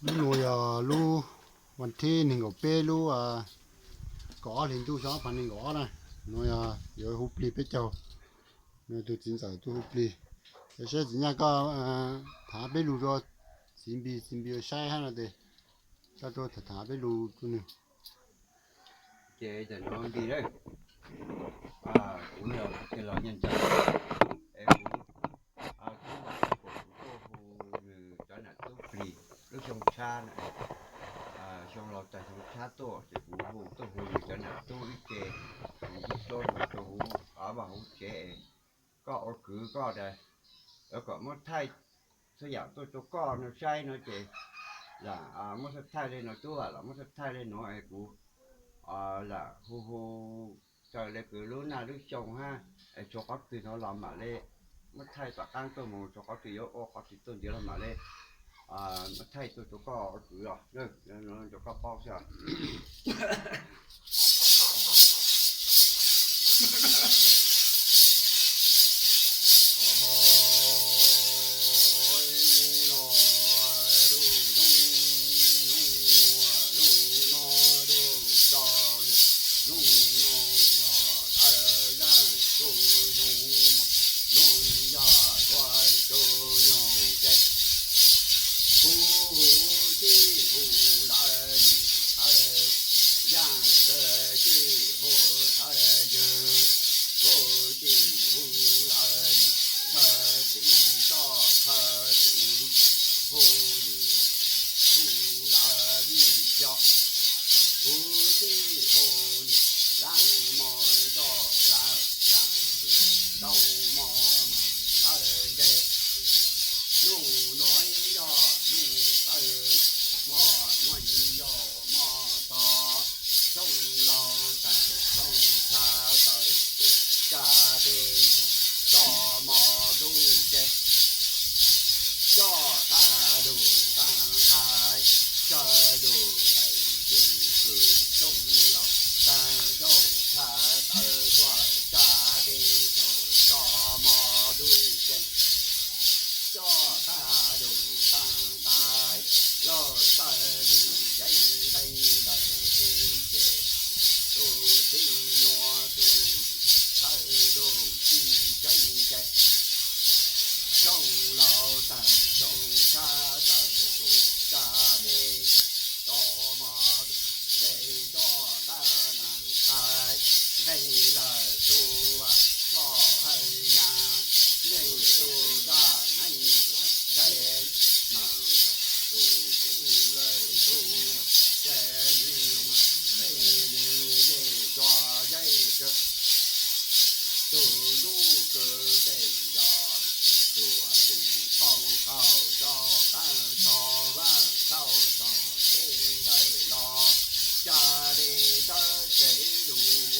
Lub nuav yog lub vas thib neeg nkaum peb lub kaum ob hli ntuj xyoo ob phav neeg nkaum ob na. Nuav yog yuav hu plig peb caug. Nuav tug txiv ntxawm tuaj hu plig. Yog saib txiv nyaj koj tham peb lug rua txiv npis, txiv npis ua saib hab no tes koj tuaj tham peb lug rua nwg. Ces tag nuav npis na, kuv yog Kev Los Nyiaj Ntxawm, es kuv tub vam kuv tuaj hu nws cov nam tub plig lub xyoo tshab na. Xyoo laus tag xyoo tshab tuaj ces kuv hu tuaj hu nws cov nam tub ib ce, kuv tub tuab hu rua huv, vaj huv tsev es koj ua kwv koj tas, yuav kom muab thaij txhua yaam tuaj rua koj no saib no ces lam muab thaij thaij le nuav tub, lam muab thaij thaij le nuav es kuv lam hu hu raws le kwv lub naj lub xyoo hab, es tshuav qhov twg no los mam le muab thaij tom qaab tuaj moog, tshuav qhov twg yuav ua qhov twg tuaj ntxiv los mam le muab thaij tuaj rua koj ua kwv os, rua koj paub xwb. Kuv tij hu lawm nim thawj yaaj, koj tij hu thawj ywg, kuv tij hu lawm nim thawj txiv toj, thawj txiv tij hu nim hu lawm vij xyom, kuv tij hu nim laab mos toj laab saam, ntau mos mas lawv nteg. Nub nuav ib yog nub plawv, mos nuav ib yog mos tog, xyoo laus taag xyoo tshav tawm tuaj, tsa peb tog tso mos ntuj ces coj tag lug taag qai, tsa lug nqe yug kws xyoo laus taag xyoo tshav tawm tuaj, tsa peb tog tso mos ntuj ces coj tag lug taag qai, lug txawj lug yeeb nqe ntawm ib ce, tus txiv nuav tus txawj lug tsis tseeb ces xyoo laus taag xyoo tshav tawm tuaj, tsa peb tog tso mos ntuj ces coj tag qai, nqe lawm tus vaaj txhoj hawj nyab, nqe tus daj neeg tub tsheb, mas tag tus kuv lawm tus ces nws mas peb nws yeej tso yeej kawg. Tug ntuj kws teem yog tuam tus poob qaug rov qaab tog vaaj tau tog kev lawm los, ca le sawv tsev lug,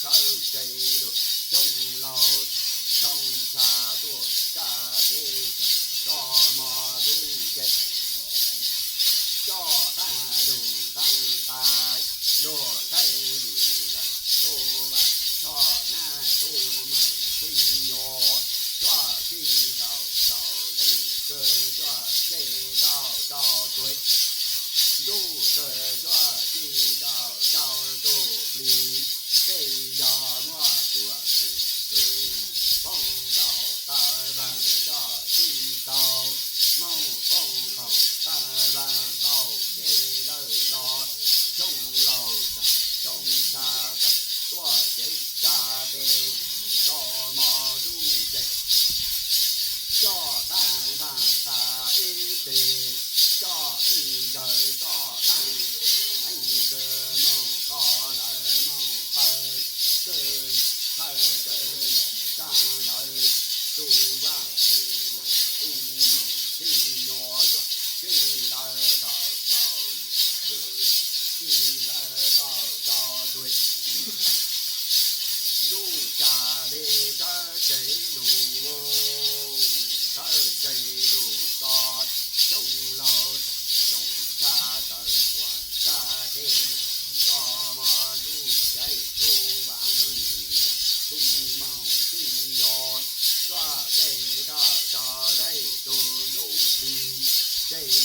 sawv tsev lug, xyoo laus taag xyoo tshav tuaj, ca peb tog tso mos ntuj ces coj tag lug taag qai, lug nqe lug lawm tus vaaj txhoj nyab, tus meej tij nyuas, cuaj tij tau tsaus leej kawg, cuaj tij tau tsaus tuag, ntuj kawg cuaj tij tau tsaus tug plig, peb yog muaj tuam tus kws poob tau tawg vaag, cuaj tij tau moog poob qaug tawg vaag, qaug kev lawm los, xyoo laus taag xyoo tshav tawm tuaj ces ca peb tog tso mos ntuj ces coj tag nqaij tas ib teg, coj ib ntawg coj tag, leej twg moog qo lawv moog qawg, kawg qawg kawg tag lawm, tus vaaj tus meej tij nyuas cuaj tij lawv tau tsaus leej kawg, tij lawv tau tsaus tuag, ntuj ca le sawv tsev lug, sawv tsev lug tso, xyoo laus taag xyoo tshav tawm tuaj, ca peb tog tso mos ntuj ces tus vaaj tus meej tij nyuas cuaj tij tau tsaus leej, tus ntuj plig ces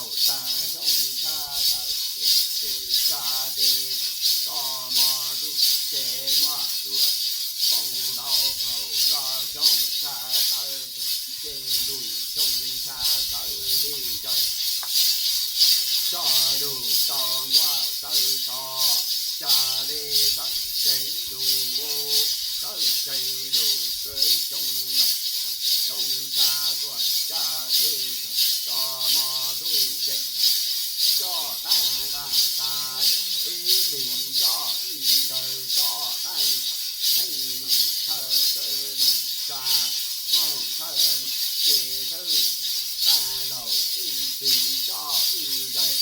tag xyoo tshaj tawm tuam ces tsa tes tag tso mo ntuj ces muaj tuam poob hlau hauv zos xyoo tshaj tawm tuam ces ntuj xyoo tshaj tawm li zais tso lug tau nkuaj sawv tso tsa li sawv tsees lug sawv tsees lug xyoo lawm tag xyoo tshaj tuam tsa tes tag tso mo ntuj ces tso qaab nqaj tas ib hlis tso ib ntawg tso qaab nqaj neeg moog thawj tawv moog tsa moog thawj moog ces thawj tsa qaab laug ib hlis tso ib ntawg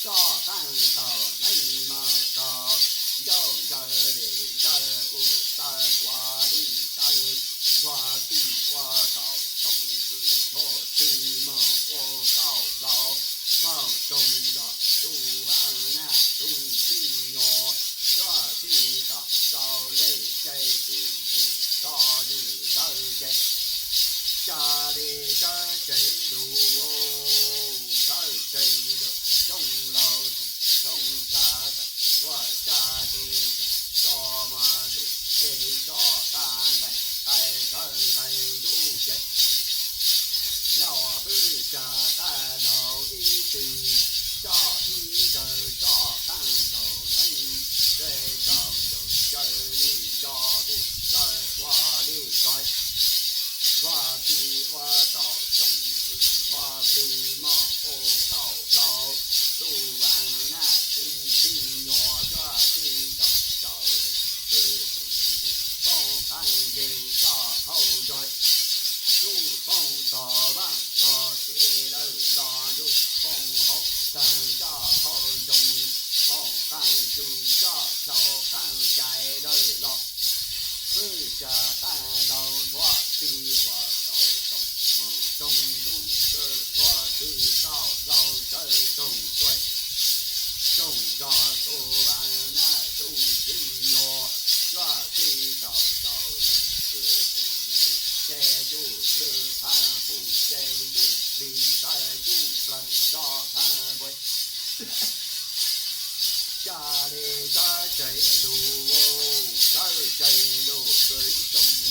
tso qaab taug neeg moog rau ncauj ntsaws li ntsaws kuj tawv kuav li tawv ntxhua txij ua tau toom txwm ntxhua txwm moog ua kauj hlau moog tsoog zog tub vaam naj tub txib nyuas cuaj txij tau rau lej caij tug ntxwm tso li ntawd ces tsa li sawv tsees lug sawv tsees lug xyoo laug tag xyoo tshaj tawm tuaj tsa tes tag tso mo ntuj ces tso qaab nqaj nqaij sawv nqaij ntuj ces laug pwj tsa qaab laug ib txwm tso ib ntawg tso qaab taug neeg ces tau ntsaws li nco kuj tawv kuav li tawv ntxhua txij ua tau toom txwm ntxhua txwm moog ua kauj hlau tub vaam naj tub txib nyuas cuaj txij tau rau lej caij tug ntxwm poob qaab zig tso hauv zog ntuj poob tog vaaj tog kev lawm los ntuj poob hauv taag tso hauv ntsoog poob qaab tug tso rau qaab cai lawm los pwj tsa qaab laug ntxhua txij ua tau toom moog tsoog ntuj sawv ntxhua txwm tso laug sawv tsoog tuaj tsoog zog tub vaam naj tub txib nyuas cuaj txij tau rau lej caij tug ntxwm ces tub plhws thaab pub ces ntuj plig txais tub plawg tso thaab npua tsa li sawv tsees lug sawv tsees lug xyoo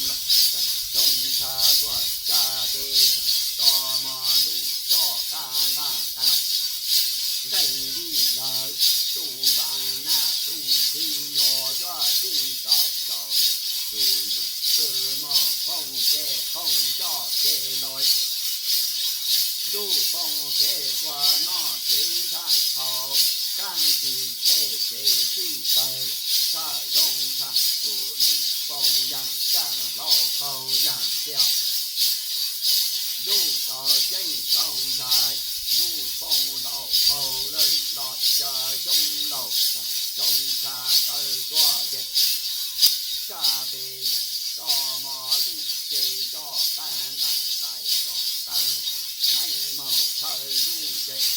laug tag xyoo tshaj tuaj tsa tes tag tso mo ntuj tso qaab nqaj nqaij nqaij li lawm tub vaam naj tub txib nyuas cuaj txij tau rau lej tug ntxwm kws moog poob kev qoob tso kev lawm ntuj poob kev ua noj kev ntshav hauv kaab tsi dlej kev txij tawg tshaj zoo tshaj tug ntxwm poob yaaj kaaj hlau qaug yaaj kiag ntuj tau ceeb hlau ntshai ntuj poob hlau qaug lawm los ca xyoo laug tag xyoo tshaj tawm tuaj ces tsa tes tag tso mo ntuj ces tso qaab nqaj nqaij tso qaab taug neeg moog thawj ntuj ces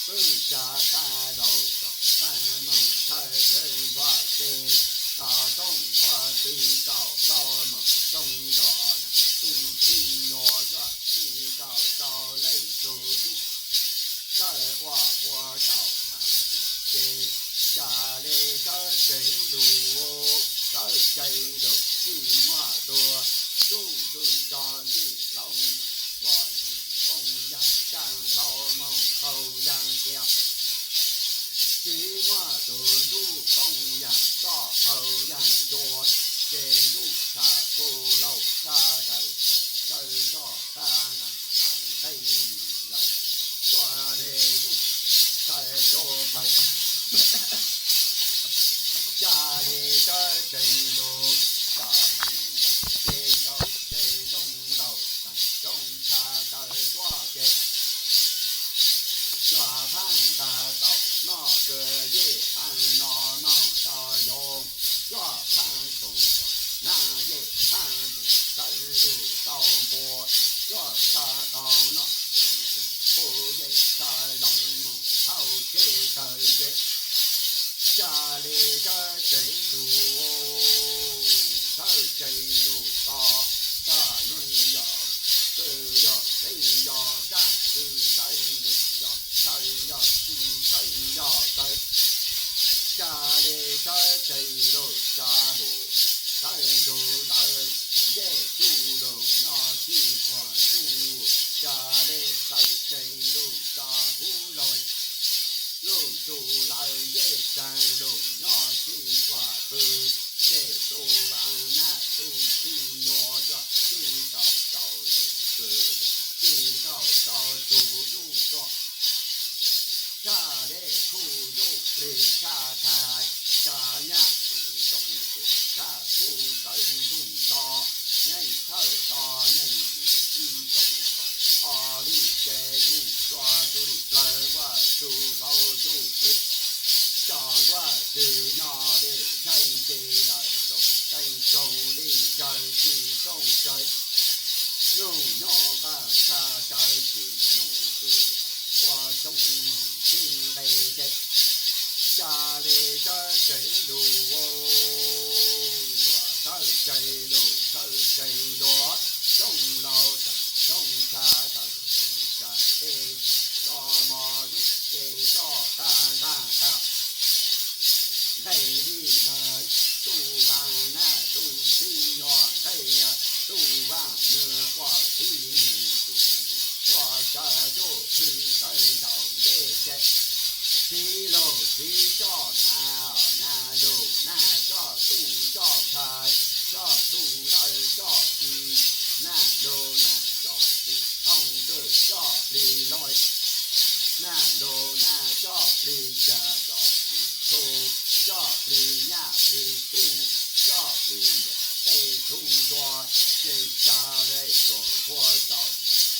pwj tsa qaab laug tso qaab moog thawj txwm ntxhua txij tau toom ntxhua txwm kauj hlau moog tsoog zog naj tub txib nyuas cuaj txij tau rau lej tug ntxwm thawj ua puab tau thaab ntxwm ces ca le sawv tsees lug sawv tsees lug txij muaj tuag ntuj txwm nto ntxwm hlau ntag txhua ntxwm poob yaaj kaaj hlau moog qaug yaaj kiag tsis muaj tug ntuj poob yaaj tso qaug yaaj ncua ces ntuj tshaj kuj laug tshaj tawm sawv tso qaab nqaj nqaij nqaij li lawm txhua le ntuj tshaj cov pais ca le sawv tsees lug tsa tus yaaj ces tau ces zoo laug tag xyoo tshaj tawm tuaj ces cuaj thaab ntag tau noj kws yej thaab no moog tau yoog cuaj thaab tsoog tau naj yej thaab npua sawv lug tau npua cuaj thaab tau noj tsis tseeg qub yej thaab loo moog thaum ces tawm ces ca le sawv tsees lug sawv tsees lug tso tag nuj yog kws yog tseeb yog tsaaj txag lug nyob sib puag pw, ces tus vaaj nab tus txiv nyuas tuaj sib tau tau leej twg, sib tau tau tug yuj tuaj, tshaj dej kuj yuj plig tshaj thais, tshaj nyaj ntoo tes tshaj kuj sawv ntug nto, neej thawj to neej yim ib xyoo kom ob hlis ces yuj tsuag tsuj li plawg nkuaj tsuj hlau tsuj plwg, tso nkuaj twg noj dej ntshaib nti lawm tsoom teej tsoom li yawg tsis tooj tsawg, nug nyob qab tshaj sawv tsis nug twg, ua xyoo moog txij nqe ces ca le sawv tsees lug, sawv tsees lug sawv tsees lug, xyoo laus tawm xyoo tshav tawm xyoo tshav peb tso mov zuj ces tso qab nqaj nqaj, nqe li lawm tus vaaj nab tus txiv nyuas nqe, tus vaaj nwg ua txiv nwg tus tus ua sawv tsuj plwg sawv ntaus ntej ces, txiv lug txiv coj nab, nab lug nab coj tub coj ntxhais, coj tub lawm coj txiv, nab lug nab coj plig tooj twg coj plig loj, nab lug nab coj plig tsag coj plig txhu, coj plig nyaj plig kub, coj plig ntuag tej txhu ntuag, ces ca le luag nqua tau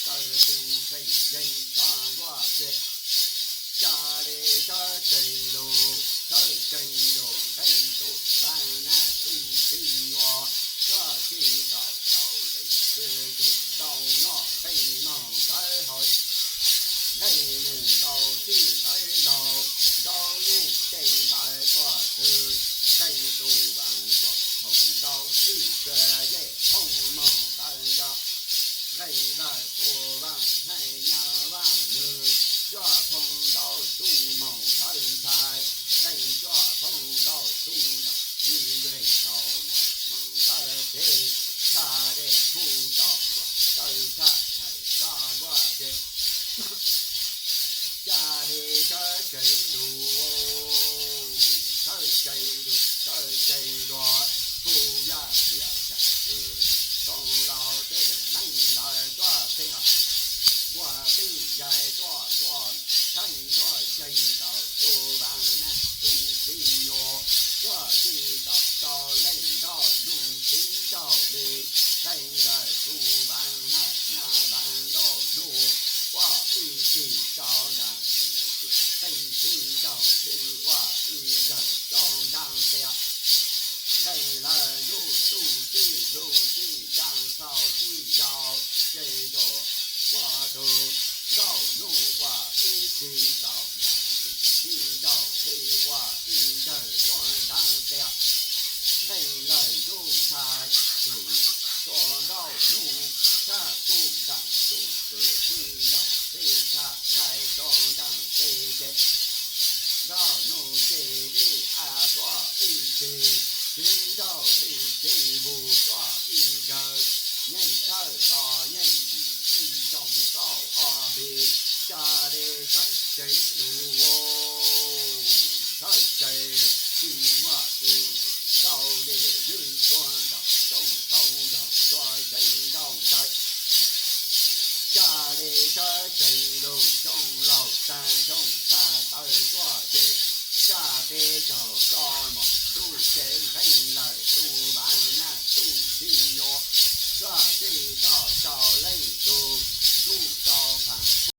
tawg pug pheej yeej tso nkuaj ces ca le sawv tsees lug, sawv tsees lug nqe tus vaaj nab tus txiv nyuas, txoj kev tau tau leej twg tug ntau noj nqe noog ntawv haus, nqe nwg ntau txij ntawv laug, ntau neej tej ntawv puag twg, nqe tus vaaj tso thooj ntau txij kawg yej thooj moog ntawv nco, nqe lawm tus vaaj nab nyab vaaj nwg, coj thooj ntau txuj moog ntawv ntxhais, nqe coj thooj ntau txuj ntawv txiv, nqe ntau nab moog ntawv txiv, tshaj dej kuj tso nkuaj tawg tshaj thais tso nkuaj ces ca le sawv tsees lug, sawv tsees lug sawv tsees lug, kuv yaj tias yaj kws tau laug tej neeg ntawd tuaj txeeb nkuaj twj yai tuaj yuav tsheej tuaj yeeg tau tus vaaj nab tus txiv nyuas, tuaj txij tau rau leej nrauj nug txiv nrauj hli, nqe lawm tus vaaj nab nyab vaaj nrauj nug, ua ib txhij rau nraag tus nqe txiv nrauj hli, ua ib ntawg rau nraag tias nqe lawm ntuj txuj txij lug txij nraag xaus txij yau, ces tau ua tug nrauj nug ua ib txhij rau nraag tus txiv nrauj hli, ua ib ntawg rau nraag tias nqe lawm ntuj tshais tug rau nrauj nug tshaj kuj nraag tus kws txiv nrauj hli tshaj tshais rau nraag txiv ces nrauj nug ces li a tuaj ib txhij, txiv nrauj hli ces vug tuaj ib ntawg, yeej thawj to yeej yim ib xyoo kaum ob hli, ca le sawv tsees lug, sawv tsees lug tsis muaj tus tau le ywg tuag ntaus xyoo thaum nrog tuag tsees nrauj ntais. Ca le sawv tsees lug xyoo laug tag xyoo tshaj tawm tuaj ces, tshaj peb caug rau mom ntuj ces nqee lawm tus vaaj nab tus txiv nyuas, txoj kev